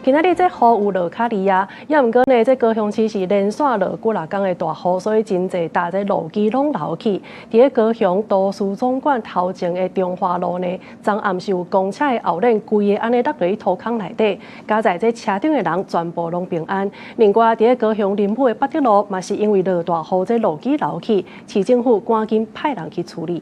今仔日這雨有落較離啊，也毋過呢，這高雄市是連續落幾若工的大雨，所以真濟搭這路基攏流去。佇咧高雄都市總館頭前的中華路呢，昨暗時有公車的後輪規个按呢落佇土坑內底，佳哉這車頂的人全部攏平安。另外，佇咧高雄林武的八德路嘛是因為落大雨，這路基流去，市政府趕緊派人去處理。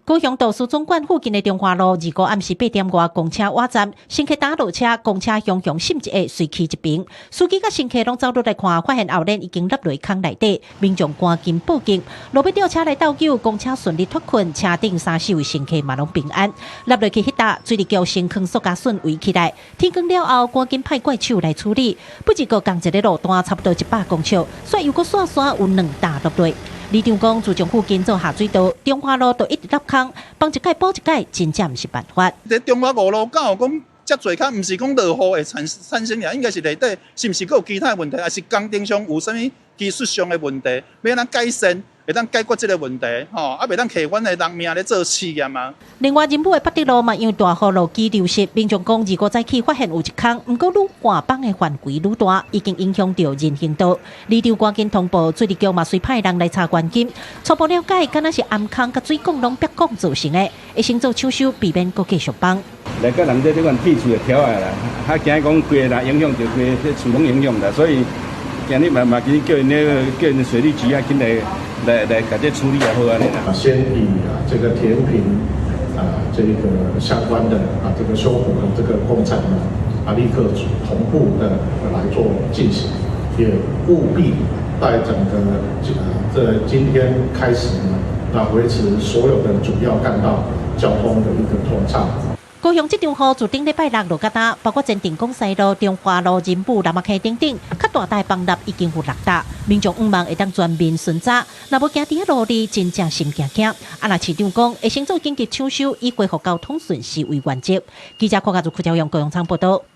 高雄都市總館附近的中華路，25暗時8點外，公車倚站，乘客搭落車，公車雄雄閃一下，隨去一邊。司機佮乘客攏走落來看，發現後輪已經落佇坑內底，民眾趕緊報警。路尾吊車來鬥救，公車順利脫困，車頂三四位乘客嘛攏平安。落落去彼搭，水利局先囥塑膠筍圍起來。天光了後，趕緊派怪手來處理。不過仝一個路段差不多100公尺，煞又閣煞煞有兩搭落來。里長講，自從附近做下水道，中華路都一直落空，幫一改補一改，真正毋是辦法。佇中華五路敢有講遮濟空，毋是講落雨會產生呀，應該是內底是毋是閣有其他問題，還是工程上有啥物技術上的問題，欲按怎改善，會當解決這個問題，吼，啊，袂當摕阮的人命咧做試驗啊。另外，仁武的八德路嘛，因為大雨路基流失，民眾講25早起發現有一空，毋過愈換放的範圍愈大，已經影響著人行道。里長趕緊通報水利局嘛，隨派人來查原因。初步了解，敢若是頷空佮水管攏煏管造成的，會先做搶修，避免閣繼續崩。來佮人這這款鐵厝的條仔啦，較驚講規个影響著規个厝攏影響啦，所以今日嘛嘛緊叫𪜶那個叫𪜶水利局啊，緊來來來共這處理也好按呢啦。先以啊這個填平啊這個相關的啊這個修補的這個工程呢啊立刻同步的來做進行，也務必在整個這今天開始呢，那維持所有的主要幹道交通的一個通暢。高雄這場雨自頂禮拜六落甲今，包括前鎮公西路、中華路、仁武、南仔溪等等，較大搭崩塌已經有六搭，民眾向望會當全面巡查，若無行佇路裡，真正心驚驚。啊，若市長講會先做緊急搶修，以恢復交通順序為原則。記者郭家如、柯昭勇高雄倉報道。